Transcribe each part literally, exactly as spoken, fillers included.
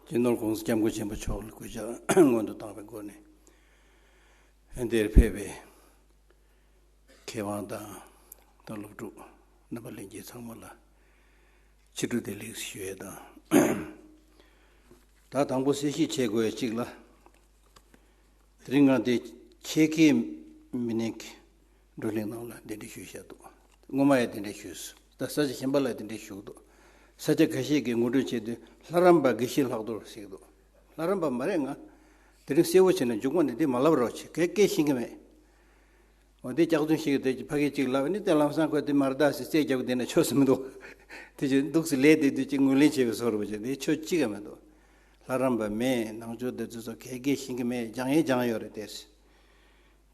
སྤྱི་ནོར་༸གོང་ས་༸སྐྱབས་མགོན་ཆེན་པོ་མཆོག་ལ་གུས་ཕྱག་སྔོན་དུ་བཏང་བའི་སྒོ་ནས། འདིར་ཕེབས་པའི་མཁས་དབང་དང་། ད་སློབ་ཕྲུག་རྣམ་པ་ལྷན་རྒྱས་ཚང་མ་ལ་ཕྱི་དྲོ་བདེ་ལེགས་ཞུ་ཡས་དང་། ད་དང་པོ་གསལ་བཤད་བྱེད་དགོས་ཡས་གཅིག་ལ། དེ་རིང་ང་འདི་ཆེད་མཁས་མི་སྣའི་བགྲོ་གླེང་ནང་ལ་གདན་འདྲེན་ཞུས་བཞག་འདུག་སྔོན་མ་ཡང་གདན་འདྲེན་ཞུས་སོང་། ད་ས་ཆ་གཞན་པ་ལ་གདན་འདྲེན་ཞུས་འདུག་ས་ཆ་ཁ་ཤས་ཀྱིས་ངོ་སྤྲོད་བྱས་དུས་ལྷ་རམས་པ་དགེ་བཤེས་ལྷག་རྡོར་ཟེར་གྱི་འདུག་ལྷ་རམས་པ་མ་རེད། ང་དེ་རིང་གསལ་བོ་བྱས་ནས་མཇུག་མ་ནས་འདི་མ་ལབ་རོགས་བྱེད། གས་སྐད་ཤེས་ཀྱི་མེད། འོ་འདི་སྐྱག་རྫུན་ཞིག་གིས་དེ་ཕ་གི་གཅིག་ལབ་ནི་དེ་ལམ་སང་ཁོས་དེ་མར་བརྡ་ཟེར་རྩད་རྒྱག་གི་བསྡད་ན་ཆོས་སུ་མི་འདུག་དེ་ཅི་འདུག་སེ་ལས་དེ་དུས་ཅིག་ངོས་ལེན་བྱེད་པའི་བཟོ་འདྲ་བྱས་དེ་ཆོས་གཅིག་ཡང་མི་འདུག་ལྷ་རམས་པ་མེད། ནང་ཆོས་དེ་ཚོ་ཚོ་གས་སྐད་ཤེས་ཀྱི་མེད། སྦྱང་ཡས་སྦྱང་ཡོད་རེད་དེ།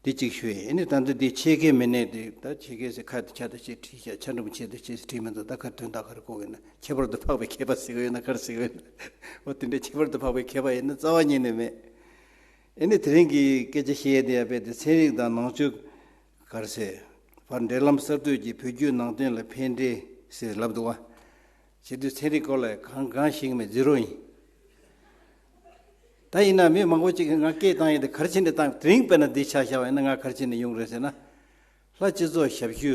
འདི་གཅིག་ཞུ་ཡས་ཨེ་ནི་ད་འདི་འདི་ཆེད་མཁས་མི་སྣས་དེ་ད་ཆེད་མཁས་ཟེར་ཁ་དེ་ཆ་དེ་ཆེ་བྲིས་ཤག་ཆ་འགྲིག་མ་ཆེ་དེ་ཆེ་བྲིས་མི་འདུག་ད་ཁ་དོན་དག་ག་རེ་གོ་གི་ན། ཁྱད་པར་དུ་འཕགས་པའི་མཁས་པ་ཟེར་གི་ཡོད་ན་ག་རེ་ཟེར་གི་ཡོད་ན། འོ་དེ་འདྲའི་ཁྱད་པར་དུ་འཕགས་པའི་མཁས་པ་ཡིན་ན་རྩ་བ་ཉིད་ནས་མེད། ཨེ་ནི་དེ་རིང་གི་སྐད་ཆ་བཤད་ཡས་དེ་ཡང་རྦད་དེ་ཚན་རིག་དང་ནང་ཆོས་ག་རེ་ཟེར། བར་འབྲེལ་ལམ་གསར་གཏོད་ཀྱིས་བོད་བརྒྱུད་ནང་བསྟན་ལ་ཕན་འབྲས་ཟེར་ལབ་འདུག་བ། བྱེད་དུས་ཚན་རིག་སྐོར་ལ་གང་གང་ཤེས་ཀྱི་མེད། ཛི་རོ་ཡིན། ད་ཡིན་ན་མི་མང་པོ་ཅིག་གིས་ང་སྐད་བཏང་ཡས་དེ་ག་རེ་བྱས་ནས་བཏང་། དེ་རིང་དཔེར་ན་འདི་ཆ་བཞག་པ་ཡིན་ན་ང་ག་རེ་བྱས་ནས་ཡོང་རེད་ཟེར་ན། ལྷ་སྤྱི་ཚོགས་ཞབས་ཞུ་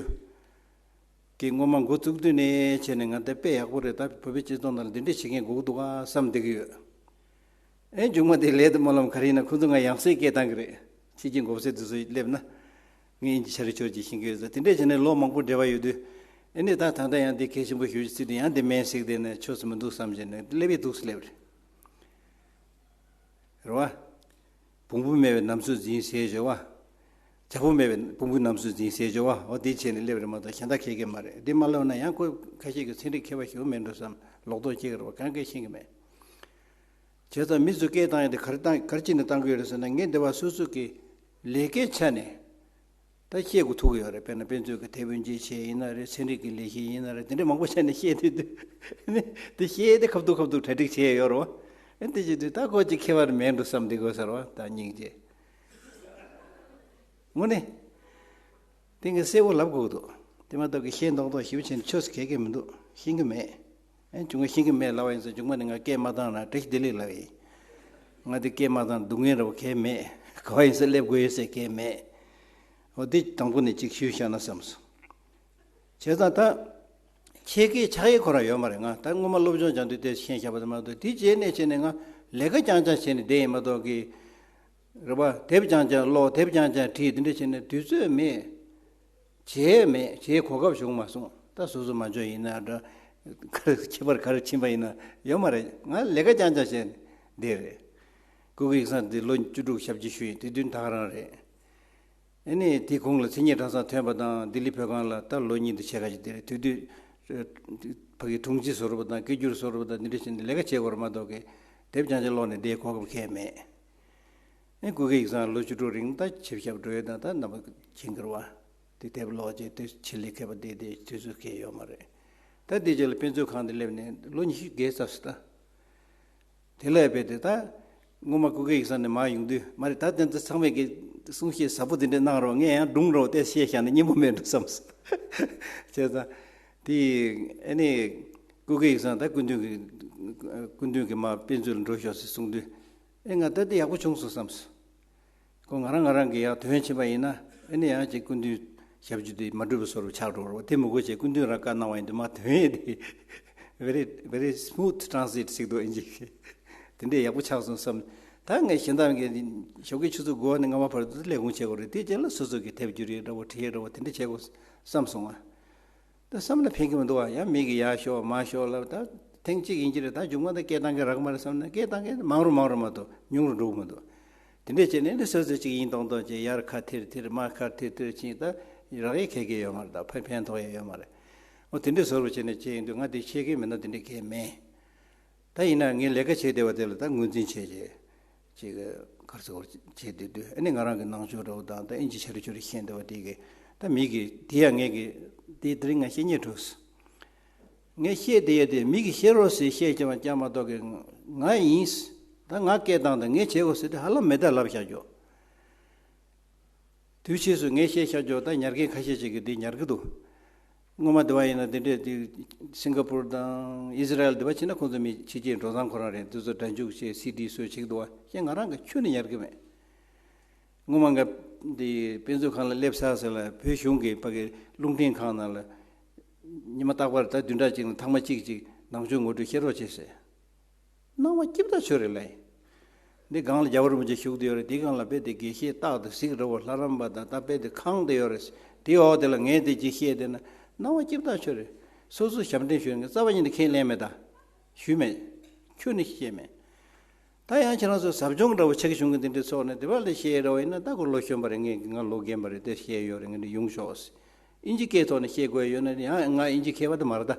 གི་སྔོན་མ་འགོ་བཙུགས་དུས་ནས་བྱས་ནས་ང་འདི་དཔེ་ཡག་པོ་རེད། ད་བོད་པའི་སྤྱི་ཚོགས་ནང་ལ་འདི་འདྲས་བྱེད་མཁན་དགོས་ཀྱི་འདུག་ག་བསམ་བསྡད་ཀྱི་ཡོད། ཨེ་མཇུག་མ་དེ་ལས་དུ་སྨོན་ལམ་ག་རེ་ཡིན་ན་ཁོ་ཚོ་ང་ཡང་སེ་སྐད་བཏང་གི་རེད། ཕྱི་རྒྱལ་འགོ་སེ་དུ་སུ་སླེབས་ན། ངས་ཨིན་ཇི་ཆ་རེ་ཆོར་གྱིས་ཤེས་ཀྱི་ཡོད་ཟེར། དེ་འདྲས་བྱས་ནས་ལོ་མང་པོ་འབྲེལ་བ་ཡོད་དུས། ཨེ་ནས་ད་ད་ལྟ་ཡང་འདི་གལ་ཆེན་པོ་ཞུ་རྒྱུ་ཚིག་དེ་ཡང་འདི་མེད་ཟེར་གི་བསྡད་ན་ཆོས་སུ་མི་འདུག་བསམ་བྱས་ནས་སླེབས་ཡི་འདུག་སེ་སླེབས་རེད། རེད་བ། བོང་བུ་མེད་པའི་ནམ་སྲོས་འཛིན་ཟེར་བྱས་བ། བྱ་ཕོ་མེད་པའི་བོང་བུའི་ནམ་སྲོས་འཛིན་ཟེར་བྱས་བ། འོ་དེ་བྱས་ནས་སླེབས་རེད་མ་གཏོགས་གཞན་དག་ཁེལ་གི་མ་རེད། འདི་མ་ལབ་ན་ཡང་ཁོ་ཁ་ཤས་ཀྱིས་ཚན་རིག་མཁས་པ་ཞིག་མེད་འགྲོ་བསམ་ལོག་རྟོག་སྐྱེ་གི་རེད་བ། གང་གས་ཤེས་གི་མེད། བྱས་ཙང་མི་ཚོས་སྐད་བཏང་ཡས་དེ་ག་རེ་བཏང་ག་རེ་བྱས་ནས་བཏང་གི་ཡོད་རེད་ཟེར་ན། ངས་འདི་བ་སོ་སོ་གི་ལས་ཀའི་ཆ་ནས་ད་བཤད་དགོས་ཐུག་གི་ཡོད་རེད། དཔེར་ན་དཔེ་མཛོད་ཀྱི་དེབ་དབུ་འབྱེད་བྱས་ཡིན་ན་རེད། ཚན་རིག་གི་ལས་བྱེད་ཡིན་ན་རེད། དེ་འདྲ་མང་པོ་བྱས་ནས་བཤད་དུས་དུས་ནི་དེ་བཤད་དེ་ཁ་ཐུག་ཁ་ཐུག་གྲ་སྒྲིག་བྱས་ཡོད་རེད་བ། ཨེ་དེ་བྱེད་དུས་ད་ཁོ་ཅིག་ཁྱད་པར་མེད་འགྲོ་བསམ་བསྡད་དགོས་ཟེར་བ། ད་སྙིང་རྗེ། དངོས་གནས། དེ་ངས་གསལ་པོ་ལབ་དགོས་ཀྱི་འདུག་དེ་མ་གཏོགས་ཀྱི་ཤེས་མདོག་མདོག་ཞིབ་ཆེན་ཆོས་སུ་གལ་གལ་མི་འདུག་ཤེས་ཀྱི་མེད། ཨེ་ཆུང་ངས་ཤེས་ཀྱི་མེད་ལབ་པ་ཡིན་ཙང་ཆུང་མ་ནས་ང་སྐད་མ་བཏང་ན་བཀྲ་ཤིས་བདེ་ལེགས་ལབ་ཡིན། ང་དེ་སྐད་མ་བཏང་སྡུག་བསྔལ་ར་བ་གལ་མེད། ག་བ་ཡིན་ས་སླེབས་དགོས་ཡོད་ཟེར་གལ་མེད། འོ་དེ་དང་པོ་ནས་ཅིག་ཞུས་བཞག་ན་བསམ་སོང་། བྱས་ཙང་ད་ཆེད་མཁས་ཆགས་ཡས་ཁོ་རང་ཡོད་མ་རེད། ང་ད་སྔོན་མ་སློབ་སྦྱོང་སྦྱང་དུས་དེ་ཤེས་བཞག་པ་དེ་མ་གཏོགས་དེ་རྗེས་ནས་བྱས་ནས་ང་ལས་ཀ་རྐྱང་རྐྱང་བྱས་ནས་བསྡད་ཡིན་མ་གཏོགས་ཀྱི། རེད་པ། དེབ་རྐྱང་རྐྱང་ཀློག་དེབ་རྐྱང་རྐྱང་བྲིས་དེ་འདྲ་བྱས་ནས་དུས་ཚོད་མེད། བྱས་མེད། བྱས་གོ་སྐབས་བྱུང་མ་སོང་། ད་སོ་སོ་མ་འཇོན་ཡིན་ན་འདྲ། ག་རེ་ཁྱད་པར་ག་རེ་ཕྱིན་པ་ཡིན་ན་ཡོད་མ་རེད། ང་ལས་ཀ་རྐྱང་རྐྱང་བྱས་བསྡད་རེད། སྐུ་སྒེར་ཡིག་ཚང་དེ་ལོ་བཅུ་དྲུག་ཞབས་ཕྱི་ཞུས་ཡིན། དེ་དུས་ད་ག་རང་རེད། ཨ་ནི་དེ་གོང་ལ་མཚན་ཉིད་གྲྭ་ཚང་ཐོན་པ་དང་ལྡི་ལི་བོད་ཁང་ལ་ད་ལོ་གཉིས་དང་ཕྱེད་ཀ་ཅིག་དེ་རེད། དེ་དུས་ཕ་གི་དྲུང་ཆེ་བཟོ་རུ་བ་དང་སྐད་སྒྱུར་བཟོ་རུ་བ་དང་འདི་འདྲ་བྱས་ནས་ལས་ཀ་བྱེད་དགོས་རེད་མ་གཏོགས་ཀྱི་དེབ་རྐྱང་རྐྱང་ཀློག་ནས་བསྡད་གོ་སྐབས་ཁེལ་མེད། ཨེ་སྐུ་སྒེར་ཡིག་ཚང་ལོ་བཅུ་དྲུག་རིང་ད་ཆིབས་ཞབས་འགྲོ་ཡས་དང་ད་རྣམ་པ་མཁྱེན་གྱི་རེད་བ། དེ་དེབ་ཀློག་བྱས་དེ་ཆེད་ལས་མཁས་པ་བསྡད་དེ་དུས་ཚོད་ཁེལ་ཡོད་མ་རེད། ད་དེ་རྗེས་ལ་དཔེ་མཛོད་ཁང་དུ་སླེབས་ནས་ལོ་ཉི་ཤུ་བརྒལ་ཚར་སོང་ད། དེ་ལས་རྦད་དེ་ད་སྔོན་མ་སྐུ་སྒེར་ཡིག་ཚང་ནས་མར་ཡོང་དུས་མ་རེད། ད་དེ་ཚོ་ཚང་མས་ཀྱི་གསུང་བཤད་ཟབ་པོ་དེ་འདྲ་གནང་རོགས། ངས་ཡང་སྒྲུང་རོགས་དེ་བཤད་བཞག་ན་སྙན་པོ་མེད་འགྲོ་བསམ་སོང་། བྱས་ཙང་དེ་ཨ་ནི་སྐུ་སྒེར་ཡིག་ཚང་ད་སྐུ་མདུན་གྱི་སྐུ་མདུན་གྱི་མར་དཔེ་མཛོད་ལ་འགྲོ་ཤོག་ཟེར་གསུངས་དུས། ཨེ་ང་ད་འདི་ཡག་པོ་བྱུང་སོང་བསམས། ཁོ་ང་རང་ང་རང་གི་ཡར་དོན་བྱེད་པ་ཡིན་ན་ཨེ་ནི་ཡང་ཅིག་སྐུ་མདུན་ཞབས་ཀྱུ་དེ་མ་འགྲུབ་པའི་བཟོ་འདྲ་ཆགས་འགྲོ་རོགས། དེ་མི་དགོས་བྱས་སྐུ་མདུན་རང་བཀའ་གནང་བ་ཡིན་དུས་མ་དོན་ཡེ་དེ་very very smooth transit ཟེར་འདུག་ཨིན་ཇི་གི། དེ་འདྲས་ཡག་པོ་ཆགས་སོང་བསམ། ད་ངས་གཞན་དག་གི་ཞོགས་ཀའི་ཆུ་ཚོད་དགུ་པ་ནས་ལྔ་པ་བར་དུ་ལས་ཁུངས་བྱེད་དགོས་རེད། དེ་རྗེས་ལ་སོ་སོ་གི་དེབ་སྒྱུར་ཡས་འདྲ་བོ་བྲིས་ཡས་འདྲ་བོ་དེ་འདྲས་བྱེད་དགོས་བསམ་སོང་ང་། ད་བསམ་ན་ཕན་གྱི་མི་འདུག་བ། ཡང་མི་གིས་ཡར་ཤོག་མར་ཤོག་ལབ། ད་ཐེངས་གཅིག་ཡིན་གྱི་རེད། ད་མཇུག་མ་ད་སྐད་བཏང་མཁན་རག་གི་མ་རེད་བསམ་ན་སྐད་བཏང་མཁན་མང་རུ་མང་རུ་མ་གཏོགས་ཉུང་རུ་འགྲོ་གི་མི་འདུག་དེ་འདྲས་བྱས་ནས་ནི་སོ་སོ་གཅིག་ཡིན་མདོག་མདོག་བྱས་ཡར་ཁ་ཐེར་ཐེར་མར་ཁ་ཐེར་ཐེར་ཕྱིན། ད་རག་ཡས་ག་གེ་ཡོད་མ་རེད། ད་ཕན་ཕན་ཐོགས་ཡས་ཡོད་མ་རེད། འོ་དེ་འདྲས་བཟོ་འདྲ་བྱས་ནས་བྱས་ཡིན་དུས་ང་དེ་ཤེས་མཁན་མི་སྣ་དེ་འདྲས་གང་ཡང་མེད། ད་ཡིན་ན་ངས་ལས་ཀ་བྱེད་བསྡད་པ་དེ་ལ་ད་ངོས་འཛིན་བྱས་བྱས། ཅིག་ག་རེ་ཟེར་བྱེད་བསྡད་དུས་ཨ་ནི་ང་རང་གི་ནང་ཆོས་འདྲ་བོ་དང་ད་ཨིན་ཇི་ཆ་རེ་ཆོ་རེ་ཤེས་བསྡད་པ་དེ་གི་ད་མི་གི་དེ་ཡང་ངས་གི་དེ་དེ་རིང་ང་བཤད་སྙིང་བྲོ་སོང་། ངས་བཤད་བསྡད་ཡ་དེ་མི་གི་བཤད་རོགས་ཟེར་བཤད་ཀྱང་ཀྱང་མ་གཏོགས་གི་ང་ཡིན། ད་ང་སྐད་བཏང་དང་ངས་བྱེད་དགོས་ཟེར་དེ་ཧ་ལམ་མེད་ད་ལབ་བཞག་རྒྱུ། དུས་ཕྱིས་སུ་ངས་བཤད་བཞག་རྒྱུ་ད་ཉར་མཁན་ཁ་ཤས་ཤིག་གིས་འདི་ཉར་གི་འདུག་སྔོན་མ་དེ་བ་ཡིན་ན་དེ་འདྲས་དེ་སིང་ག་པུར་དང་ཨི་ཟི་རལ་དེ་བ་ཕྱིན་ན་ཁོང་ཚོ་མི་ཕྱི་རྒྱལ་འགྲོ་སྟངས་ཁོ་རང་རེད། དེ་ཚོ་སྒྲ་འཇུག་བྱས་སི་ཌི་བཟོས་བྱེད་ཀྱི་འདུག་བ། ཞེས་ང་རང་གི་ཁྱོན་ནས་ཉར་གི་མེད། སྔོན་མ་ང་དེ་དཔེ་མཛོད་ཁང་ལ་སླེབས་ཚར་ཟེར་ལ་བོད་གཞུང་གི་ཕ་གི་རླུང་འཕྲིན་ཁང་ནང་ལ་ཉི་མ་རྟག་པར་ད་བདུན་ཕྲག་གཅིག་ནང་ཐེངས་མ་གཅིག་ཅིག་ནང་ཆོས་ངོ་སྤྲོད་བཤད་རོགས་བྱེད་ཟེར། སྣང་བ་སྐྱིད་པོ་ཆོས་རེད་ལ། འདི་སྒང་ལ་རྒྱལ་བ་རིན་པོ་ཆེ་བཞུགས་བསྡད་ཡོད་རེད། འདི་སྒང་ལ་དཔེ་དེ་དགེ་བཤེས་སྟག་དང་གཟིག་འདྲ་བོ་ལྷ་རམས་པ་དང་ད་དཔེ་དེ་ཁང་དེ་ཡོད་རེད། དེའི་འོག་དེ་ལ་ངས་དེ་ཅིག་བཤད་བསྡད་ན་སྣང་བ་སྐྱིད་པོ་ཆོས་རེད། སོ་སོ་ཞབས་འདྲེན་ཞུས་ནས་རྩ་བ་ཉིད་ནས་ཁས་ལེན་མེད་ད། ཞུས་མེད། ཁྱོན་ནས་བཤད་མེད། ད་ཡང་ཁྱེད་རང་ཚོ་ཟབ་སྦྱོང་འདྲ་བོ་ཆེ་གི་བྱུང་གི་འདི་འདྲའི་ཚོགས་ནས་དེ་བ་ལས་བཤད་རོགས་ཡིན་ན་ད་ཁོ་ལོ་གཞོན་པ་རེད། ངས་ང་ལོ་རྒན་པ་རེད། དེ་བཤད་ཡོད་རེད། ངས་འདི་ཡོང་ཤོག་ཨིན་ཇི་སྐད་ཐོག་ནས་བཤད་དགོས་ཡོད་ན་ཡང་ང་ཨིན་ཇི་མཁས་པ་དེ་མ་རེད་ད།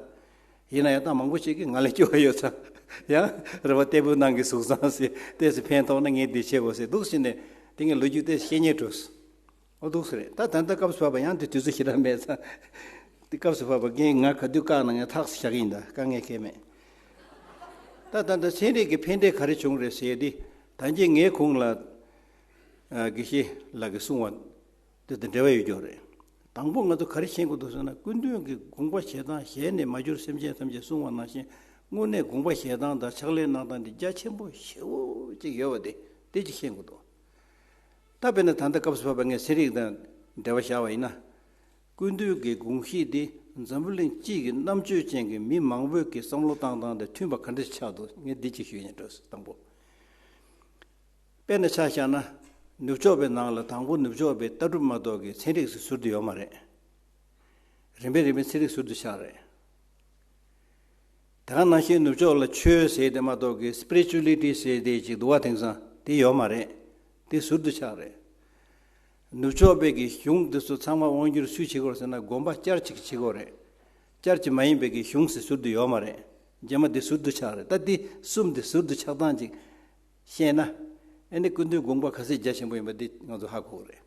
ཡིན་ན་ཡང་ད་མང་པོ་ཞིག་གིས་ང་ལས་སྐྱོ་བ་ཡོད་ཙང་ཡང་རེ་བ་ལྟ་བུ་ནང་གི་གཟུགས་བཟང་ཟེར་ཏོག་ཙམ་ཕན་ཐོགས་ན་ངས་འདི་བྱེད་དགོས་ཟེར་འདུག་ཟེར་ནས་དེ་ངས་ལོ་རྒྱུས་ཏོག་ཙམ་བཤད་སྙིང་བྲོས། ཨོ་འདུག་ཟེར་རེད། ད་ད་ལྟ་སྐབས་སུ་བབས་པ་ཡང་དེ་དུས་ཚོད་ཞེ་དྲག་མེད་ཙང་དེ་སྐབས་སུ་བབས་པ་ངས་ང་ག་དུས་བཀག་ན་ངས་ཐག་ཟེར་བཞག་གི་ཡིན། ད་དཀའ་ངལ་གང་ཡང་མེད། ད་ད་ལྟ་ཚན་རིག་གི་ཕན་འབྲས་ག་རེ་བྱུང་རེད་ཟེར་དེ་ད་གིན་ངའི་ཁུངས་ལ་ཨ་དགེ་བཤེས་ལགས་ཀྱིས་གསུངས་པ། དེ་དང་འབྲེལ་བ་ཡོད་རྒྱུ་རེད། དང་པོ་ང་ཚོ་ག་རེ་ཤེས་དགོས་འདུག་ཟེར་ན་སྐུ་མདུན་གྱིས་དགོངས་པ་བཞེས་སྟངས་ཞལ་ནས་མ་བསྒྱུར་སེམས་ཅན་ཐམས་ཅད་གསུངས་པ་ནང་བཞིན་དངོས་གནས་དགོངས་པ་བཞེས་སྟངས་དང་ཕྱག་ལས་གནང་སྟངས་འདི་རྒྱ་ཆེན་པོ་ཞེ་པོ་ཅིག་ཡོད་པ་དེ་དེ་ཅིག་ཤེས་དགོས་འདུག་ད་དཔེར་ན་ད་ལྟ་སྐབས་སུ་བབས་པ་ངས་ཚན་རིག་དང་འབྲེལ་བ་བཞག་པ་ཡིན་ན། སྐུ་མདུན་གྱི་དགོངས་གཞི་འདི་འཛམ་བུ་གླིང་སྤྱི་གི་རྣམ་དཔྱོད་ཅན་གྱི་མི་མང་པོས་ཀྱི་བསམ་བློ་བཏང་སྟངས་དང་མཐུན་པ་ག་འདྲ་ཆགས་འདུག་ངས་འདི་ཅིག་ཞུ་ཡིན་འགྲོ། དང་པོ། དཔེར་ན་ཆ་བཞག་ན། ནུབ་ཕྱོགས་པའི་ནང་ལ་དང་པོ་ནུབ་ཕྱོགས་པའི་ལྟ་གྲུབ་མ་གཏོགས་ཀྱི་ཚན་རིག་ཟེར་ཟུར་དུ་ཡོད་མ་རེད། རིམ་པས་རིམ་པས་ཚན་རིག་ཟུར་དུ་ཆགས་རེད། དེ་ག་ནང་བཞིན་ནུབ་ཕྱོགས་ལ་ཆོས་ཟེར་དེ་མ་གཏོགས་ཀྱི་སི་པི་རི་ཅུ་ལི་ཊི་ཟེར་དེ་ཅིག་འདུག་བ། དེང་སང་དེ་ཡོད་མ་རེད། དེ་ཟུར་དུ་ཆགས་རེད། ནུབ་ཕྱོགས་པའི་གི་གཞུང་དེ་ཚོ་ཚང་མ་དབང་སྒྱུར་སུས་བྱེད་ཀྱི་ཡོད་རེད་ཟེར་ན་དགོན་པ་བསྐྱར་ཅིག་བྱེད་ཀྱི་ཡོད་རེད། བསྐྱར་ཅིག་མ་ཡིན་པའི་གི་གཞུང་ཟེར་ཟུར་དུ་ཡོད་མ་རེད། རྗེས་མ་དེ་ཟུར་དུ་ཆགས་རེད། ད་དེ་གསུམ་དེ་ཟུར་དུ་ཆགས་སྟངས་ཅིག་ཤེས་ན། ཨ་ནི་སྐུ་མདུན་དགོངས་པ་ག་ཚད་རྒྱ་ཆེན་པོ་ཡིན་པ་འདི་ང་ཚོ་ཧ་གོ་གི་རེད།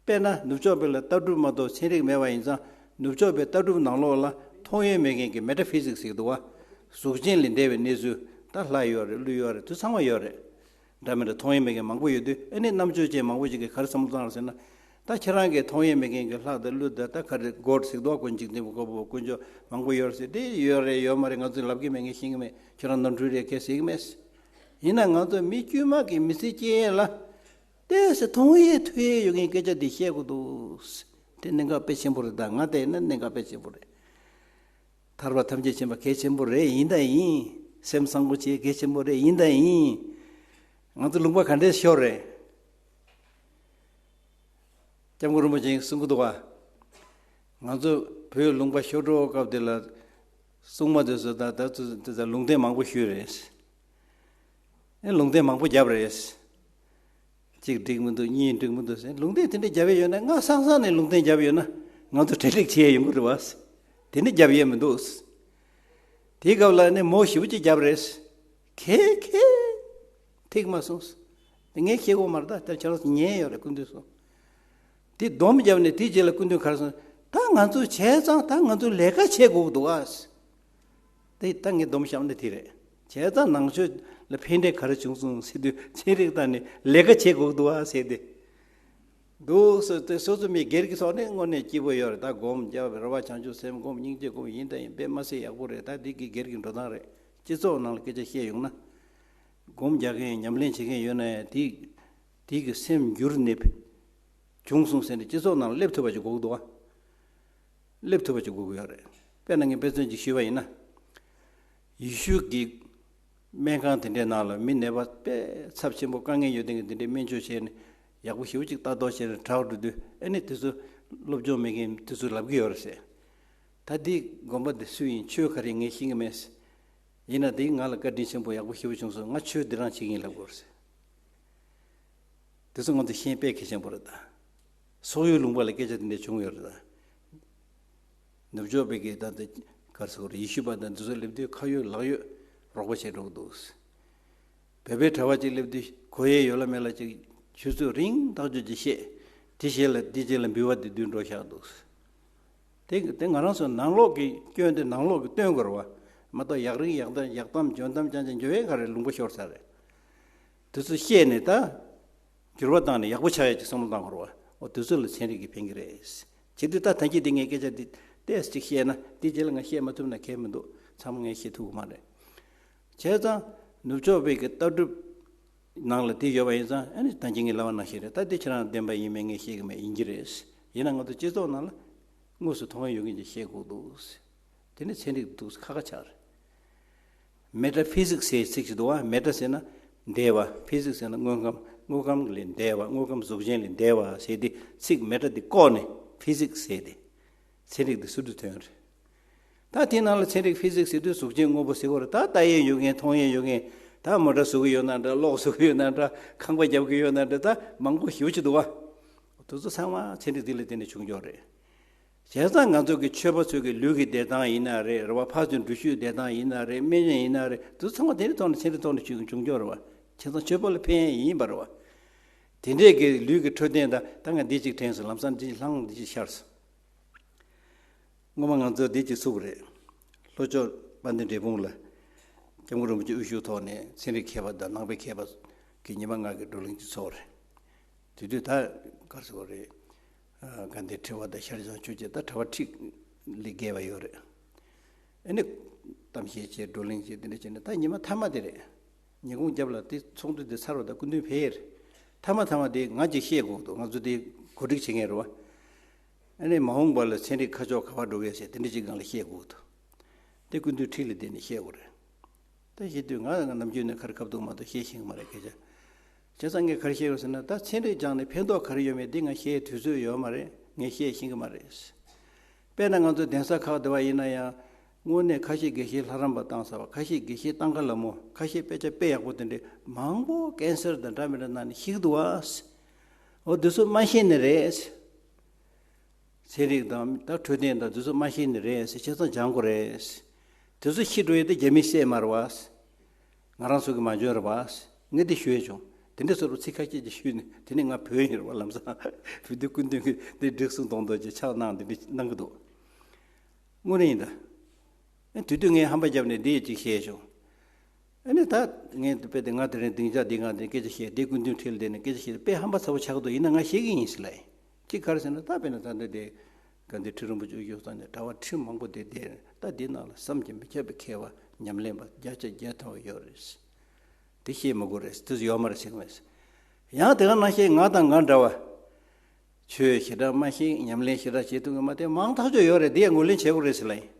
དཔེར་ན་ནུབ་ཕྱོགས་པའི་ལ་ལྟ་གྲུབ་མ་གཏོགས་ཚན་རིག་མེད་པ་ཡིན་ཙང་ནུབ་ཕྱོགས་པའི་ལྟ་གྲུབ་ནང་ལོགས་ལ་མཐོང་ཡས་མེད་མཁན་གྱི་མེ་ཊ་ཕི་ཟིག་ཟེར་གྱི་འདུག་བ། གཟུགས་ཅན་ལས་འདས་པའི་གནས་ཚུལ་ད་ལྷ་ཡོད་རེད། ཀླུ་ཡོད་རེད། དུ་ཚང་མ་ཡོད་རེད། འདྲ་མི་འདྲ་མཐོང་ཡས་མེད་མཁན་མང་པོ་ཡོད་དུས་ཨ་ནི་རྣམ་དཔྱོད་ཅན་མང་པོ་ཞིག་གིས་ག་རེ་བསམ་བློ་བཏང་རེད་ཟེར་ན། ད་ཁྱེད་རང་གིས་མཐོང་ཡས་མེད་མཁན་གྱི་ལྷ་དང་ཀླུ་དང་ད་ག་རེ་གོཌ་ཟེར་གྱི་འདུག་བ། དཀོན་མཆོག་དཀོན་མཆོག་མང་པོ་ཡོད་རེད་ཟེར། དེ་ཡོད་རེད་ཡོད་མ་རེད་ང་ཚོས་ལབ་ཀྱི་མེད། ངས་ཤེས་ཀྱི་མེད། ཁྱེད་རང་ནོར་འཁྲུལ་རེད་ཁས་ཟེར་གྱི་མེད། ཡིན་ན་ང་ཚོ་མི་དཀྱུས་མ་གི་མི་ཚེ་སྐྱེལ་ཡས་ལ། ཏོག་ཙམ་མཐོང་ཡས་ཐོས་ཡས་ཡོད་མཁན་སྐད་ཆ་འདི་བཤད་དགོས་འདུག་དེ་གནད་འགག་དཔེ་ཆེན་པོ་རེད། ད་ང་བལྟས་ན་གནད་འགག་དཔེ་ཆེན་པོ་རེད། ཐར་པ་ཐམས་ཅད་མཁྱེན་པ་གལ་ཆེན་པོ་རེད། ཡིན་ད་ཡིན། སེམས་བཟང་པོ་བྱེད་གལ་ཆེན་པོ་རེད། ཡིན་ད་ཡིན། ང་ཚོ་ལུང་པ་ག་འདྲས་ཤོར་རེད། སྐྱབས་མགོན་རིན་པོ་ཆེས་གསུང་གི་འདུག་ག་ང་ཚོ་བོད་ལུང་པ་ཤོར་འགྲོ་སྐབས་དེ་ལ་སྲུང་མ་དེ་ཚོ་ད་ད་ཚོ་དེ་ཚོ་ལུང་བསྟན་མང་པོ་ཞུས་རེད། ཨེ་ལུང་བསྟན་མང་པོ་བརྒྱབ་རེད། གཅིག་འགྲིག་མི་འདུག་གཉིས་འགྲིག་མི་འདུག་ཟེར། ལུང་བསྟན་དེ་འདྲ་བརྒྱབ་ཡས་ཡོད་ན། ང་སང་སང་ནས་ལུང་བསྟན་བརྒྱབ་ཡོད་ན་ང་ཚོ་གྲ་སྒྲིག་བྱེད་ཡས་ཡོང་གི་རེད་བ། དེ་འདྲ་བརྒྱབ་ཡས་མི་འདུག་དེའི་སྐབས་ལ་ནི་མོ་ཞེ་པོ་ཅིག་བརྒྱབ་རེད། ཁེ་ཁེ། ཐིག་མ་སོང་། དེ་ངས་ཤེས་གོ་མ་རེད། ད་ལྟ་ཁྱེད་རང་ཚོ་ཉན་ཡོད་རེད། སྐུ་མདུན་གསུང་། དེ་སྡོམ་བརྒྱབ་ནས་དེའི་རྗེས་ལ་སྐུ་མདུན་ག་རེ་གསུངས། ད་ང་ཚོས་བྱས་ཙང་ད་ང་ཚོས་ལས་ཀ་བྱེད་དགོས་འདུག་ཨ། དེ་ད་ངས་སྡོམ་བཞག་ནི་དེ་རེད། བྱས་ཙང་ནང་ཆོས་ལ་ཕན་འབྲས་ག་རེ་བྱུང་སོང་ཟེར་དུས་ཚན་རིག་ལྟ་ནས་ལས་ཀ་བྱེད་དགོས་འདུག་ཨ་ཟེར་ཏེ། འདུག་ཟེར་ཏེ་སོ་སོ་མི་སྒེར་གྱི་ཐོག་ནས་དངོས་གནས་སྐྱིད་པོ་ཡོད་རེད། ད་སྒོམ་རྒྱབ། རེ་བ་བྱང་ཆུབ་སེམས་སྒོམ། སྙིང་རྗེ་སྒོམ། ཡིན་ད་ཡིན་དཔེ་མ་སྲིད་ཡག་པོ་རེད། ད་འདི་གི་སྒེར་གྱི་འགྲོ་སྟངས་རེད། སྤྱི་ཚོགས་ནང་ལ་སྐད་ཆ་བཤད་ཡོང་ན། སྒོམ་རྒྱག་མཁན་ཉམས་ལེན་བྱེད་མཁན་ཡོད་ན་ཡང་དེ་དེ་གི་སེམས་འགྱུར་ནས་བྱུང་སོང་ཟེར་ནས་སྤྱི་ཚོགས་ནང་ལ་སླེབས་ཐུབ་པ་ཅིག་དགོས་ཀྱི་འདུག་བ། སླེབས་ཐུབ་པ་ཅིག་དགོས་ཀྱི་ཡོད་རེད། དཔེར་ན་ངས་དཔེ་མཚོན་ཅིག་ཞུས་པ་ཡིན་ན། ཡེ་ཤུ་གི་སྨན་ཁང་དེ་འདྲའི་ནང་ལ་མི་ནད་པ་དཔེ་ཚབས་ཆེན་པོ་དཀའ་ངལ་ཡོད་མཁན་གྱི་དེ་འདྲའི་སྨན་བཅོས་བྱས་ནས་ཡག་པོ་ཞེ་པོ་ཅིག་ལྟ་རྟོག་བྱས་ནས་དྲག་འགྲོ་དུས་ཨ་ནི་དེ་ཚོ་སློབ་སྦྱོང་མེད་མཁན་དེ་ཚོས་ལབ་ཀྱི་ཡོད་རེད་ཟེར། ད་འདི་དགོན་པ་འདི་སུ་ཡིན། ཆོས་ག་རེ་ངས་ཤེས་ཀྱི་མེད་ཟེར། ཡིན་ན་དེ་ང་ལ་བཀའ་དྲིན་ཆེན་པོ་ཡག་པོ་ཞེ་པོ་བྱུང་སོང་། ང་ཆོས་འདི་རང་བྱེད་ཀྱི་ཡིན་ལབ་དགོས་རེད། དེ་ཚོ་ང་ཚོ་ཤེས་དཔེ་གལ་ཆེན་པོ་རེད་ད། སོག་ཡུལ་ལུང་པ་ལ་སྐད་ཆ་དེ་འདྲ་བྱུང་ཡོད་རེད་ད། ནུབ་ཕྱོགས་པའི་གི་ད་ལྟ་ག་རེ་ཟེར་དགོས་རེད། ཡེ་ཤུ་པ་དང་འདི་ཚོ་སླེབས་དུས་ཁ་ཡོད་ལག་ཡོད་རོགས་པ་བྱེད་འགྲོ་གི་འདུག། བོད་པའི་གྲྭ་པ་ཅིག་སླེབས་དུས་གོ་ཡས་ཡོད་ལ་མེད་ལ་ཅིག་ཆུ་ཚོད་རིང་ཐག་ཆོད་ཅིག་བཤད། དེ་རྗེས་ལ་དེ་རྗེས་ལ་འབུལ་བ་དེ་བསྡུས་འགྲོ་བཞག་འདུག། དེ་དེ་ང་རང་ཚོ་ནང་ལོགས་ཀྱི་སྐྱོན་དེ་ནང་ལོགས་ཀྱི་སྟོན་དགོས་རེད་བ། མ་གཏོགས་ཡག་རིགས་ཡག་གཏམ་ཡག་གཏམ་འཇོན་གཏམ་རྐྱང་རྐྱང་འཇོན་ཡས་ག་རེ་ལུང་པ་ཤོར་ཚར་རེད། དེ་ཚོ་བཤད་ནས་ད་འགྱུར་བ་བཏང་ནས་ཡག་པོ་ཆགས་ཡས་ཀྱི་བསམ་བློ་བཏང་དགོས་རེད་བ། འོ་དེ་ཚོ་ལ་ཚན་རིག་གིས་ཕན་གྱི་རེད། བྱེད་དུས་ད་ད་གིན་དེ་ངས་སྐད་ཆ་འདི་ ཏོག་ཙམ་ཅིག་བཤད་ན་དེ་རྗེས་ལ་ང་བཤད་མ་ཐུབ་ན་གལ་མི་འདུག་ཚང་མ་ངས་བཤད་ཐུབ་ཀྱི་མ་རེད། བྱས་ཙང་ནུབ་ཕྱོགས་པའི་གི་ལྟ་གྲུབ་ནང་ལ་དེ་ཡོད་པ་ཡིན་ཙང་ཨ་ནི་ད་གིན་ངས་ལབ་པ་ནང་བཞིན་རེད། ད་དེ་ཁྱེད་རང་བདེན་པ་ཡིན་མིན་ངས་བཤད་གི་མེད། ཡིན་གྱི་རེད། ཡིན་ན་ང་ཚོ་སྤྱི་ཚོགས་ནང་ལ་དངོས་སུ་མཐོང་ཡོང་མཁན་ཅིག་བཤད་དགོས་འདུག་དེ་ནི་ཚན་རིག་འདུག་ཁ་ཁ་ཆགས་རེད། Metaphysics ཟེར་ཚིག་ཅིག་འདུག་བ། Meta ཟེར་ན་འདས་པ། Physics ཟེར་ན་དངོས་ཁམས། དངོས་ཁམས་ལས་འདས་པ། དངོས་ཁམས་གཟུགས་ཅན་ལས་འདས་པ་ཟེར་ཏེ་ཚིག་Meta དེ་བཀོག་ནས་Physics ཟེར་ཏེ་ཚན་རིག་དེ་ཟུར་དུ་ཐོན་རེད། ད་དེའི་ནང་ལ་ཚན་རིག་Physics ཟེར་དུས་གཟུགས་ཅན་དངོས་པོ་ཟེར་གོ་རེད། ད་ལྟ་ཡས་ཡོད་མཁན་མཐོང་ཡས་ཡོད་མཁན། ད་མོ་ཊ་བཟོ་གི་ཡོད་ན་འདྲ། གློག་བཟོ་གི་ཡོད་ན་འདྲ། ཁང་པ་རྒྱབ་གི་ཡོད་ན་འདྲ། ད་མང་པོ་ཞེ་པོ་ཅིག་འདུག་བ། དེ་ཚོ་ཚང་མ་ཚན་རིག་འདི་ལ་བརྟེན་ནས་བྱུང་ཀྱོག་རེད། བྱས་ཙང་ང་ཚོ་གི་ཆོས་པ་ཚོ་གི་ལུས་ཀྱི་བདེ་ཐང་ཡིན་ན་རེད། རེད་བ། ཕར་ཚུར་འགྲུལ་བཞུད་བདེ་ཐང་ཡིན་ན་རེད། སྨན་ཡོན་ཡིན་ན་རེད། དེ་ཚོ་ཚང་མ་དེ་རིང་ཐོག་ནས་ཚན་རིག་ཐོག་ནས་བྱུང་བྱུང་ཀྱོག་རེད་བ། བྱས་ཙང་ཆོས་པ་ལ་ཕན་ཡས་ཡིན་པ་རེད་བ། དེ་འདྲས་ཀྱི་ལུས་ཀྱི་འཕྲོད་བསྟེན་དང་ད་ང་འདི་གཅིག་དྲན་སོང་། ལམ་སང་འདི་གཅིག་ལྷང་འདི་གཅིག་ཤར་སོང་། སྔོན་མ་ང་ཚོ་འདི་གཅིག་ཚུགས་རེད། ལྷོ་ཕྱོགས་དཔལ་ལྡན་འབྲས་སྤུངས་ལ་སྐྱབས་མགོན་རིན་པོ་ཆེ་དབུ་བཞུགས་ཐོག་ནས་ཚན་རིག་མཁས་པ་དང་ནང་པའི་མཁས་པ་གི་ཉི་མ་ལྔ་གི་བགྲོ་གླེང་གཅིག་ཚོགས་རེད། དེ་དུས་ད་ག་རེ་ཟེར་དགོས་རེད། ཨ། དགའ་ལྡན་ཁྲི་པ་དང་ཤར་བྱང་ཆོས་རྗེ། ད་གྲྭ་པ་ཁྲི་ལས་བརྒལ་བ་ཡོད་རེད། ཨ་ནི་གཏམ་བཤད་བྱས། བགྲོ་གླེང་བྱས། དེ་འདྲ་བྱས་ནས་ད་ཉི་མ་མཐའ་མ་དེ་རེད། ཉིན་གུང་རྒྱབ་ལ་དེ་ཚོགས་འདུ་དེ་ཚར་བ་དང་སྐུ་མདུན་ཕེབས་ཡས་རེད། མཐའ་མ་མཐའ་མ་དེ་ང་གཅིག་བཤད་དགོས་འདུག་ང་ཚོ་དེ་གོ་སྒྲིག་བྱེད་མཁན་རེད་བ། ཨ་ནི་མ་འོངས་པ་ལ་ཚན་རིག་ཁ་ཕྱོགས་ག་པར་འགྲོ་གི་ཡོད་ཟེར་དེ་འདྲ་ཅིག་སྒང་ལ་བཤད་དགོས་འདུག་དེ་སྐུ་མདུན་འཁྲིས་ལ་བསྡད་ནས་བཤད་དགོས་རེད། ད་བཤད་དུས་ང་ནམ་རྒྱུན་ནས་ཁ་རི་ཁ་ཐུག་མ་གཏོགས་བཤད་ཤེས་ཀྱི་མ་རེད་སྐད་ཆ། བྱས་ཙང་ངས་ག་རེ་བཤད་ཡོད་ཟེར་ན། ད་ཚན་རིག་སྦྱངས་ནས་ཕན་ཐོགས་ག་རེ་ཡོད་མེད་འདི་ང་བཤད་དུས་ཚོད་ཡོད་མ་རེད། ངས་བཤད་ཤེས་ཀྱི་མ་རེད། དཔེར་ན་ང་ཚོ་གདན་ས་ཁག་འདི་པར་ཡིན་ན་ཡང་དངོས་གནས་ཁ་ཤས་དགེ་བཤེས་ལྷ་རམས་པ་བཏང་ཚར་བ། ཁ་ཤས་དགེ་བཤེས་གཏམ་ཁ་ལ་མོ། ཁ་ཤས་དཔེ་ཆ་དཔེ་ཡག་པོ་དེ་འདྲས་མང་པོ་ཀན་སར་དང་འདྲ་མི་འདྲ་ནང་ནས་ཤི་གི་འདུག་བ། འོ་འདི་ཚོ་མ་ཤེས་ནི་རེད། ཚན་རིག་དང་ད་འཕྲོད་བསྟེན་དང་འདི་ཚོ་མ་ཤེས་ནི་རེད་ཟེར། བྱས་ཙང་སྦྱང་དགོས་རེད། དེ་ཚོ་ཤི་འགྲོ་ཡས་དེ་རྒྱ་མི་བསད་མ་རེད་བ། ང་རང་ཚོ་གི་མ་འཇོན་རེད་བ། ངས་འདི་ཞུ་ཡས་བྱུང་། དེ་འདྲ་སོགས་པ་ཚིག་ཁ་ཤས་ཅིག་ཞུས་ནས་དེ་ནས་ང་བུད་ཡིན་རེད་བ། ལམ་སང་བུད་དུས་སྐུ་མདུན་གྱིས་འདི་འགྲིག་སོང་མདོག་མདོག་ཅིག་ཕྱག་གནང་། འདི་འདྲ་གནང་གི་འདུག་དངོས་གནས་ཡིན་ད། ཨ། དེ་དུས་ངས་ཧམ་པ་བརྒྱབ་ནས་འདི་ཅིག་བཤད་བྱུང་། ཨ་ནི་ད་ངས་དཔེ་དེ་ང་དེ་རིང་སྡིངས་ཆ་འདི་སྒང་དེ་སྐད་ཆ་བཤད། དེ་སྐུ་མདུན་འཁྲིས་ལ་བསྡད་ནས་སྐད་ཆ་བཤད། དཔེ་ཧམ་པ་ཚ་པོ་ཆགས་འདུག་ཡིན་ན་ང་བཤད་ཀྱི་ཡིན་ཟེར་ལབ་ཡིན། གཅིག་ག་རེ་ཟེར་ན། ད་དཔེར་ན་ད་ལྟ་དེ་དགའ་ལྡན་ཁྲི་རིན་པོ་ཆེ་དབུ་བཞུགས་ས་ནས་གྲྭ་པ་ཁྲི་མང་པོ་དེ་བསྡད། ད་འདི་ནང་ལ་བསམ་གྱིས་མི་ཁྱབ་པའི་མཁས་པ་ཉམས་ལེན་པ་བརྒྱ་ཆ་བརྒྱ་ཐོན་ཡོད་རེད། དེ་བཤད་མི་དགོས་རེད། དེ་ཡོད་མ་རེད་ཟེར་གྱི་མེད། ཡང་དེ་ག་ནང་བཞིན་ང་དང་ང་འདྲ་བ། ཆོས་ཞེ་དྲག་མ་ཤེས། ཉམས་ལེན་ཞེ་དྲག་བྱེད་ཐུབ་ཀྱི་མ། དེ་མང་ཐག་ཆོད་ཡོད་རེད། དེ་ཡང་ངོས་ལེན་བྱེད་དགོས་རེད་ཟེར་ལབ་ཡིན།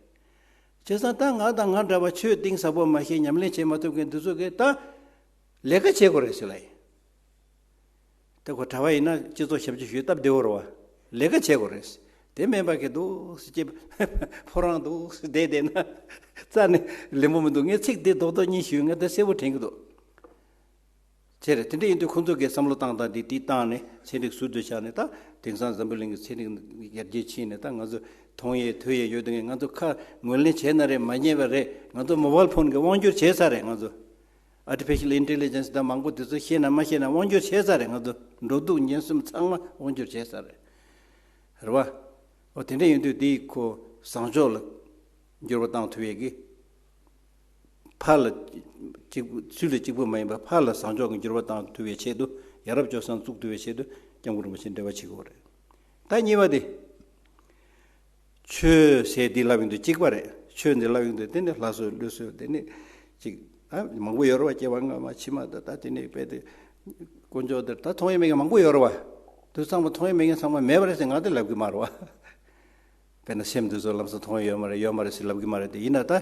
བྱས་ཙང་ད་ང་དང་ང་འདྲ་བ་ཆོས་གཏིང་ཟབ་པོ་མ་ཤེས། ཉམས་ལེན་བྱེད་མ་ཐུབ་མཁན་འདི་ཚོ་གིས་ད་ལས་ཀ་བྱེད་དགོས་རེད་ཟེར་ལབ་ཡིན། ད་ཁོ་གྲྭ་པ་ཡིན་ན་སྤྱི་ཚོགས་ཞབས་ཕྱི་ཞུས་སྟབས་བདེ་བོ་རེད་བ། ལས་ཀ་བྱེད་དགོས་རེད། དེ་མིན་པ་གི་འདུག་སེ་ཅིག་ཕོ་བྲང་འདུག་སེ་བསྡད་བསྡད་ན་རྩ་ནས་ལེགས་པོ་མི་འདུག་ངས་ཚིག་འདི་རྡོག་རྡོག་གཉིས་ཞུས། ངས་ད་གསལ་པོ་དྲན་གྱི་འདུག་བྱས་རེད། དེ་འདྲ་ཡིན་དུས་ཁོང་ཚོ་གིས་བསམ་བློ་བཏང་སྟངས་དེ་དེ་བཏང་ནས་ཚན་རིག་ཟུར་དུ་བཞག་ནས། ད་དེང་སང་འཛམ་བུ་གླིང་གི་ཚན་རིག་ཡར་རྒྱས་ཕྱིན་ནས་ད་ང་ཚོ་མཐོང་ཡས་ཐོས་ཡས་ཡོད་དུས་ང་ཚོ་ཁ་ངོས་ལེན་བྱས་ན་རེད། མ་ཉན་པ་རེད། ང་ཚོ་མོ་བལ་ཕོན་གྱིས་དབང་བསྒྱུར་བྱས་ཚར་རེད། ང་ཚོ་Artificial Intelligence དང་མང་པོ་དེ་ཚོ་ཤེས་ན་མ་ཤེས་ན་དབང་བསྒྱུར་བྱས་ཚར་རེད། ང་ཚོ་འགྲོ་འདུག་ཉལ་གསུམ་ཚང་མ་དབང་བསྒྱུར་བྱས་ཚར་རེད། རེད་བ། འོ་དེ་འདྲ་ཡིན་དུས་དེ་ཁོ་བཟང་ཕྱོགས་ལ་འགྱུར་བ་བཏང་ཐུབ་ཡས་ཀྱི། ཕར་ལ་གཅིག་པུ་ཚུར་ལ་གཅིག་པུ་མ་ཡིན་པར་ཕར་ལ་བཟང་ཕྱོགས་ཀྱི་འགྱུར་བ་བཏང་ཐུབ་པའི་ཆེད་དུ། ཡ་རབས་སྤྱོད་བཟང་བཙུགས་ཐུབ་པའི་ཆེད་དུ་སྐྱབས་མགོན་རིན་པོ་ཆེ་འབྲེལ་བ་བྱེད་དགོས་རེད། ད་གཉིས་པ་དེ། ཆོས་ཟེར་འདི་ལབ་ཡོང་དུས་གཅིག་པ་རེད། ཆོས་འདི་ལབ་ཡོང་དུས་དེ་ནི་ལྷ་གསོལ་ཀླུ་གསོལ། དེ་ནི་གཅིག་ཨ་མང་པོ་ཡོད་རེད་བ། སྐྱེ་བ་སྔ་མ་ཕྱི་མ། ད་ད་དེ་ནི་དཔེ་དེ་དཀོན་མཆོག་དེར་ད་མཐོང་ཡས་མེད་མཁན་མང་པོ་ཡོད་རེད་བ། དུས་ཚང་མ་མཐོང་ཡས་མེད་མཁན་ཚང་མ་མེད་པ་རེད་ཟེར་ང་དེ་ལབ་གི་མ་རེད་བ། དཔེར་ན་སེམས་འདི་ཚོ་ལམ་སང་མཐོང་ཡས་ཡོད་མ་རེད། ཡོད་མ་རེད་ཟེར་ལབ་གི་མ་རེད། དེ་ཡིན་ན་ད་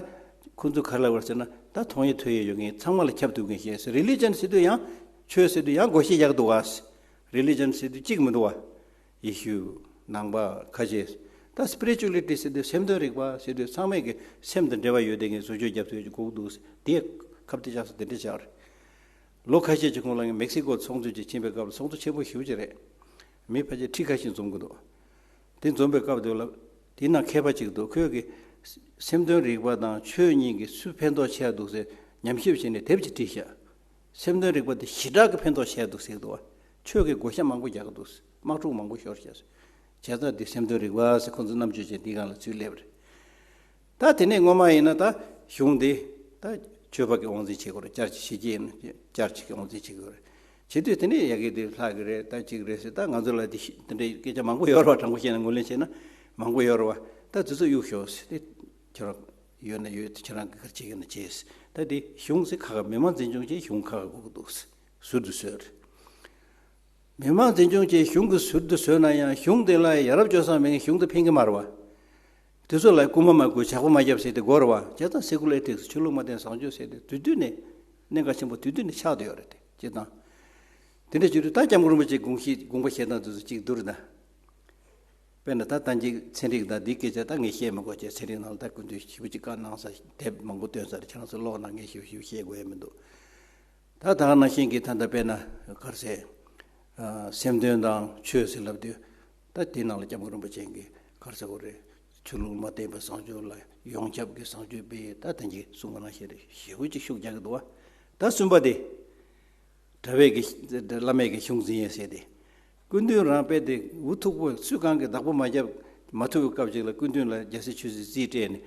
ཁོང་ཚོས་ག་རེ་ལབ་པ་རེད་ཟེར་ན། ད་མཐོང་ཡས་ཐོས་ཡས་ཡོད་མཁན་ཚང་མ་ལ་ཁྱབ་ཐུབ་མཁན་ཞིག་ཟེར། རི་ལི་ཇན་ཟེར་དུས་ཡང་ཆོས་ཟེར་དུས་ཡང་བགོ་བཤའ་རྒྱག་གི་འདུག་ག་རི་ལི་ཇན་ཟེར་དུས་གཅིག་མི་འདུག་ག་ཡེ་ཤུ། ནང་པ། ཁ་ཆེ། ད་སི་པི་རི་ཅུ་ལི་ཊི་ཟེར་དུས་སེམས་དོན་རིག་པ་ཟེར་དུས་ཚང་མས་ཀྱི་སེམས་དང་འབྲེལ་བ་ཡོད་དེ་ངས་བཟོ་བཅོས་རྒྱབ་ཐུབ་ཀྱི་དགོས་འདུག་དེ་ཁ་གཏད་བཅག་ས་དེ་འདྲ་བྱས་པ་རེད། ལོ་ཁ་ཤས་ཀྱི་གོང་ལ་ངས་མེག་སི་ཀོ་ཚོགས་འདུ་ཅིག་ཕྱིན་པའི་སྐབས་ལ། ཚོགས་འདུ་ཆེན་པོ་ཞེ་པོ་ཅིག་རེད། མི་ཕལ་ཆེར་ཁྲི་ཁ་ཤས་འཛོམས་ཀྱི་འདུག་དེ་འཛོམས་པའི་སྐབས་དེ་ལ་དེའི་ནང་མཁས་པ་ཅིག་འདུག་ཁོས་ཀྱི་སེམས་དོན་རིག་པ་དང་ཆོས་གཉིས་ཀྱི་སུ་ཕན་ཐོགས་ཆེ་བ་འདུག་ཟེར་ཉམས་ཞིབ་བྱས་ནས་དེབ་ཅིག་བྲིས་ཤག་སེམས་དོན་རིག་པ་དེ་ཞེ་དྲག་གི་ཕན་ཐོགས་ཆེ་བ་འདུག་ཟེར་འདུག་བ། ཆོས་ཀྱི་བགོ་བཤའ་མང་པོ་རྒྱག་གི་འདུག་དམག་འཁྲུག་མང་པོ་ཤོར་ཤག་བྱས་ཙང་དེ་སེམས་དོན་རིག་པ་ཟེར་ཁོང་ཚོ་རྣམ་དཔྱོད་ཅན་དེའི་སྒང་ལ་ཚུར་སླེབས་རེད། ད་དེ་ནས་སྔོན་མ་ཡིན་ན་ད་གཞུང་འདི་ད་ཆོས་པ་གི་དབང་འཛིན་བྱེད་དགོས་རེད། བསྐྱར་ཅིག་ཞི་རྒྱས་ཡིན་ན་བསྐྱར་ཅིག་གི་དབང་འཛིན་བྱེད་དགོས་རེད། བྱེད་དུས་དེ་ནས་ཡ་གི་དེ་ལྷག་གི་རེད། ད་ཅིག་རེད་ཟེར། ད་ང་ཚོ་ལ་དེ་ཤི་དེ་འདྲའི་སྐད་ཆ་མང་པོ་ཡོད་རེད་བ། དྲང་པོ་བཤད་ན་མང་པོ་ཡོད་རེད་བ། ད་དེ་ཚོ་གཡུག་ཤོག་ཟེར་ཏེ། ཁྱོད་རང་ཡོད་ན་ཡོད། ཁྱོད་རང་གིས་ག་རེ་བྱེད་ཀྱི་ན་བྱེད་ཟེར། ད་དེ་གཞུང་ཟེར་ཁག་ཁག་མི་དམངས་འཛིན་སྐྱོང་བྱས་གཞུང་ཁག་ཁག་དགོས་ཀྱི་འདུག་ཟེར། ཟུར་དུ་བཟོས་རེད། མི་དམངས་འཛིན་སྐྱོང་བཅས་གཞུང་གི་ཟུར་དུ་བཟོས་ན་ཡང་གཞུང་དེ་ལ་ཡ་རབས་སྤྱོད་བཟང་མེད་མཁན་གཞུང་དེ་ཕན་གྱི་མ་རེད་བ། དེ་ཚོ་ལ་རྐུན་མ་མ་རྐུ་ཇག་པ་མ་རྒྱབ་ཟེར་དེ་དགོས་རེད་བ། བྱས་ཙང་སེ་ཀུ་ལར་ཨེ་ཐིག་སི་ཆོས་ལུགས་མ་བརྟེན་བཟང་སྤྱོད་ཟེར་དེ་དུས་དུས་ནས་གནད་འགག་ཆེན་པོ་དུས་དུས་ནས་ཆགས་བསྡད་ཡོད་རེད་དེ། བྱས་ཙང་དེ་འདྲ་བྱེད་དུས་ད་སྐྱབས་མགོན་རིན་པོ་ཆེའི་དགོངས་གཞི་དགོངས་པ་བཞེས་སྟངས་དེ་ཚོ་གཅིག་བསྡུར་ན། དཔེར་ན་ད་ལྟ་གཅིག་ཚན་རིག་དང་འདི་སྐད་ཆ་ད་ངས་བཤད་མི་དགོས། བྱས་ཚན་རིག་ནང་ལ་ད་སྐུ་མདུན་ཞེ་པོ་ཅིག་བཀའ་གནང་ས་དེབ་མང་པོ་བཏོན་ས་རེད། ཁྱེད་རང་ཚོ་ཀློག་ན་ངས་ཞེ་པོ་ཞེ་པོ་བཤད་དགོས་ཡ་མི་འདུག་ད་ད་ག་ནང་བཞིན་གྱི་ད་ལྟ་དཔེར་ན་ག་རེ་ཟེར། ཨ། སེམས་དོན་དང་ཆོས་ཟེར་ལབ་དུས། ད་དེ་ནང་ལ་སྐྱབས་མགོན་རིན་པོ་ཆེ་གིས་ག་རེ་ཟེར་དགོས་རེད། ཆོས་ལུགས་མ་བརྟེན་པའི་བཟང་སྤྱོད་ལ་ཡོངས་ཁྱབ་ཀྱི་བཟང་སྤྱོད་སྤེལ་ཡས་ད་དེ་འདྲ་གསུང་གི་ནང་བཞིན་རེད། ཞེ་པོ་ཅིག་ཤུགས་རྒྱག་གི་འདུག་བ། ད་གསུམ་པ་དེ། གྲྭ་པས་ཀྱི་བླ་མས་ཀྱི་གཞུང་འཛིན་ཡས་ཟེར་ཏེ། སྐུ་མདུན་རང་དཔེ་དེ་འུ་ཐུག་པོ་སུས་གང་གི་བདག་པོ་མ་བརྒྱབ་མ་ཐུབ་པའི་སྐབས་ཅིག་ལ་སྐུ་མདུན་ལ་རྒྱལ་སྲས་ཆོས་སྲིད་རྩིས་སྤྲད་ནས་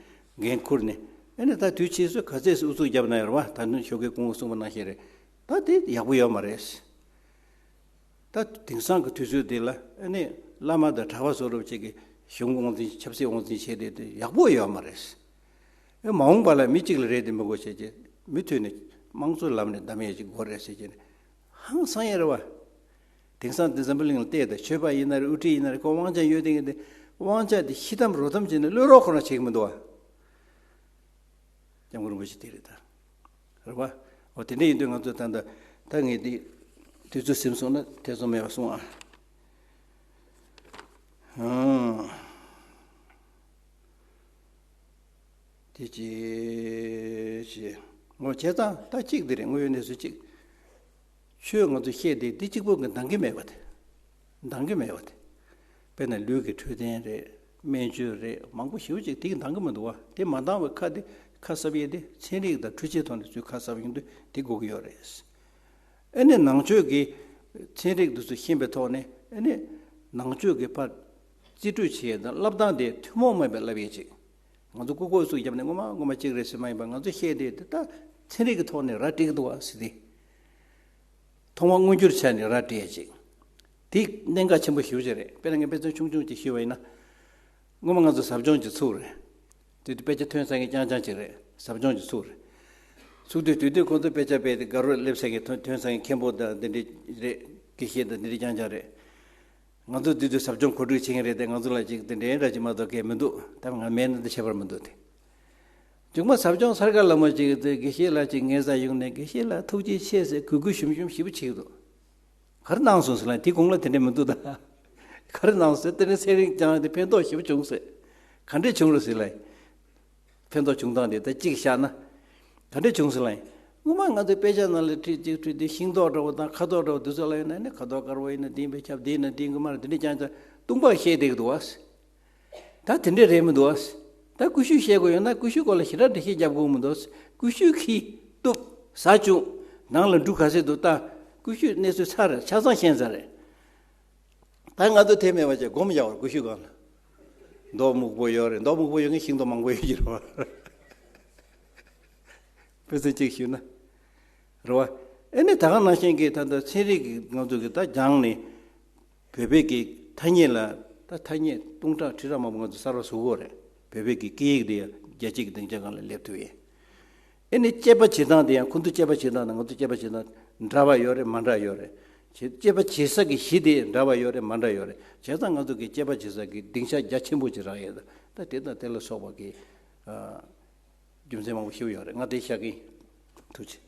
འགན་ཁུར་ནས། ཨ་ནི་ད་དུས་ཕྱིས་སུ་ག་ཚད་སུ་ཨུ་ཚུགས་བརྒྱབ་ན་ཡོད་རེད་བ། ད་ནི་ཞོགས་ཀའི་སྐུ་ངོ་གསུངས་པ་ནང་བཞིན་རེད། ད་དེ་ཡག་པོ་ཡོད་མ་རེད། ད་དེང་སང་གི་དུས་ཚོད་འདི་ལ་ཨ་ནི་བླ་མ་དང་གྲྭ་པ་བཟོ་འདྲ་ཅིག་གིས་གཞུང་དབང་འཛིན་ཆབ་སྲིད་དབང་འཛིན་བྱས་ཏེ་དེ་ཡག་པོ་ཡོད་མ་རེད། ཨེ་མ་འོངས་པ་ལ་མི་གཅིག་ལ་རེད་དེ་མི་དགོས་བྱས་རྗེས་མུ་མཐུད་ནས་དམངས་གཙོའི་ལམ་ནས་བདམས་ཡས་ཅིག་དགོས་རེད་ཟེར་གྱི་ནས་ཧང་སང་ཡས་རེད་བ། དེང་སང་འདི་འཛམ་བུ་གླིང་ལ་བལྟས་དང་ཆོས་པ་ཡིན་ན་རེད། དབུ་ཁྲིད་ཡིན་ན་རེད། ཁོ་དབང་ཆ་ཡོད་དེ་གི་དེ་དབང་ཆ་དེ་ཤི་དམ་རོ་དམ་བྱས་ནས་གློད་རོགས་ཁོ་ན་བྱེད་ཀྱི་མི་འདུག་བ། སྐྱབས་མགོན་རིན་པོ་ཆེ་དེ་རེད་ད། རེད་བ། འོ་དེ་འདྲ་ཡིན་དུས་ང་ཚོ་ད་ལྟ་ད་ངས་འདི་དུས་ཚོད་ཟིན་སོང་ན་ཐེ་ཚོམ་མེད་པ་གསུང་ཨ། ཨང་། དེ་ཅི་ཞེས། ངོ་བྱས་ཙང་ད་གཅིག་འདི་རེད། དངོས་ཡོད་གནས་ཚུལ་གཅིག་ཆོས་ང་ཚོ་བཤད་དེ་འདི་གཅིག་པོ་གི་འདང་གི་མེད་པ་དེ། འདང་གི་མེད་པ་དེ། དཔེར་ན་ལུས་ཀྱི་འཕྲོད་བསྟེན་རེད། སྨན་བཅོས་རེད། མང་པོ་ཞེ་པོ་ཅིག་དེ་གི་འདང་གི་མི་འདུག་བ། དེ་མ་འདང་བའི་ཁ་དེ་ཁ་གསབ་ཡས་དེ་ཚན་རིག་དང་འཕྲུལ་ཆས་ཐོག་ནས་ཚུར་ཁ་གསབ་ཡོང་དུས་དེ་དགོས་ཀྱི་ཡོད་རེད། ཨ་ནི་ནང་ཆོས་ཀྱི་ཚན་རིག་འདི་ཚོ་ཤེས་པའི་ཐོག་ནས། ཨ་ནི་ནང་ཆོས་ཀྱི་ཕར་རྩིས་སྤྲོད་བྱེད་ཡས་དང་བསླབ་སྟངས་དེ་ཐུན་མོང་མ་ཡིན་པའི་བསླབ་ཡས་ཅིག་ང་ཚོ་ཀུ་ཀོ་ཚུགས་བརྒྱབ་ནས་ངོ་མ་ངོ་མ་གཅིག་རེད་ཟེར་མ་ཡིན་པ། ང་ཚོ་བཤད་དེ་དེ་ད་ཚན་རིག་གི་ཐོག་ནས་ར་སྤྲད་ཀྱི་འདུག་བ་ཟེར་ཏེ། ཐོག་མར་མངོན་གྱུར་ཆ་ནས་ར་སྤྲད་ཡས་ཅིག་དེ་གནད་འགག་ཆེན་པོ་ཞེ་པོ་ཅིག་རེད། དཔེར་ན་ངས་དཔེ་མཚོན་ཆུང་ཆུང་ཅིག་ཞུས་པ་ཡིན་ན། སྔོན་མ་ང་ཚོ་ཟབ་སྦྱོང་ཅིག་ཚུགས་རེད། དེ་དུས་དཔེ་ཆ་ཐོན་ས་མཁན་རྐྱང་རྐྱང་ཅིག་རེད། ཟབ་སྦྱོང་ཅིག་ཚུགས་རེད། ཚུགས་དུས་དེ་དུས་ཁོང་ཚོ་དཔེ་ཆ་དཔེ་དེ་དགའ་རབ་སླེབས་ས་མཁན་ཐོན་ཐོན་ས་མཁན་མཁན་པོ་དང་འདི་འདྲ་རེད། དགེ་བཤེས་དང་འདི་འདྲ་རྐྱང་རྐྱང་རེད། ང་ཚོ་འདི་དུས་ཟབ་སྦྱོང་གོ་སྒྲིག་བྱེད་མཁན་རེད་དེ། ང་ཚོ་ལ་ཅིག་དེ་འདྲའི་འདྲ་ཅིག་མ་གཏོགས་གལ་མི་འདུག་ད་ང་མེད་ན་འདི་ཁྱད་པར་མི་འདུག་དེ། མཇུག་མ་ཟབ་སྦྱོང་སར་ཁ་ལ་མོ་ཅིག་དེ་དགེ་བཤེས་ལགས་ཅིག་ངའི་སར་ཡོང་ནས་དགེ་བཤེས་ལགས་ཐུགས་རྗེ་ཆེ་ཟེར་གུས་གུས་ཞུམ་ཞུམ་ཞེ་པོ་བྱེད་ཀྱི་འདུག་ག་རེ་གནང་སོང་ཟེར་ལ། དེ་གོང་ལ་དེ་འདྲ་མི་འདུག་ད། ག་རེ་གནང་སོང་ཟེར། དེ་ནས་ཚན་རིག་སྦྱངས་ཏེ་ཕན་ཐོགས་ཞེ་པོ་བྱུང་ཟེར། ག་འདྲས་བྱུང་རེད་ཟེར་ལ། ཕན་ཐོགས་བྱུང་སྟངས་དེ་ད་གཅིག་བཞག་ན། ག་འདྲས་བྱུང་ཟེར་ལ། སྔོན་མ་ང་ཚོའི་དཔེ་ཆ་ནང་ལ་ཁྲིད་ཅིག་ཁྲིད་དེ་ཤིང་ཏོག་འདྲ་བོ་དང་ཁ་དོག་འདྲ་བོ་དེ་ཚོ་ལ་ཡོད་ན་ནི། ཁ་དོག་དཀར་པོ་ཡིན་ན་འདི་ཡིན་པས་ཁྱབ། འདི་ཡིན་ན་འདི་ཡིན་གི་མ་རེད། འདི་འདྲས་ཀྱང་ད་ལྟུང་བ་བཤད་བསྡད་ཀྱི་འདུག་བ། ད་དེ་འདྲས་རེད་མི་འདུག་བ། ད་ཀུ་ཤུ་བཤད་དགོས་ཡོད་ན་ཀུ་ཤུ་སྐོར་ལ་ཞེ་དྲག་འགྲེལ་བཤད་རྒྱབ་དགོས་མི་འདུག་ཀུ་ཤུ་ཁྱི་གཏུབ་ཟ་བཅུག་ནང་ལ་འབྲུ་ག་ཚད་འདུག་ལྟ། ཀུ་ཤུ་གནས་ཚུལ་ཚར་རེད། ཆ་ཚང་ཤེས་ཚར་རེད། ད་ང་ཚོ་དེ་མེད་པ་བྱས་སྒོམ་རྒྱག་པར་ཀུ་ཤུ་སྒང་ལ། མདོག་སྨུག་པོ་ཡོད་རེད། མདོག་སྨུག་པོ་ཡོད་མཁན་ཤིང་ཏོག་མང་པོ་ཡོད་ཀྱི་རེད་བ། དཔེ་མཚོན་གཅིག་ཞུས་ན། རེད་བ། ཨེ་ནས་ད་ག་ནང་བཞིན་གྱི་ད་ལྟ་ཚན་རིག་གི་ང་ཚོ་གི་ད་སྦྱངས་ནས། བོད་པའི་གི་ཐ་སྙད་ལ་ད་ཐ་སྙད་སྟོང་ཕྲག་ཁྲི་ཕྲག་མང་པོ་ང་ཚོ་གསར་པ་བཟོ་དགོས་རེད། བོད་པའི་གི་སྐད་ཡིག་དེ་ཡང་རྒྱལ་སྤྱི་གི་སྡིངས་ཆ་སྒང་ལ་སླེབས་ཐུབ་ཡས། ཨེ་ནས་དཔྱད་པ་བྱེད་སྟངས་དེ་ཡང་ཁོང་ཚོ་དཔྱད་པ་བྱེད་སྟངས་དང་ང་ཚོ་དཔྱད་པ་བྱེད་སྟངས་འདྲ་བ་ཡོད་རེད། མ་འདྲ་ཡོད་རེད། བྱེད་དཔྱད་པ་བྱེད་ས་གི་གཞི་དེ་འདྲ་བ་ཡོད་རེད། མ་འདྲ་ཡོད་རེད། བྱས་ཙང་ང་ཚོ་གི་དཔྱད་པ་བྱེད་ས་གི་སྡིངས་ཆ་རྒྱ་ཆེན་པོ་ཅིག་རག་ཡས། ད་དེ་དང་དེ་ལ་སོགས་པ་གི་ཨ་རྒྱུ་མཚན་མང་པོ་ཞིག་ཡོད་རེད། ང་དེ་བཤད་གི་ཡིན། ཐུགས་རྗེ་ཆེ།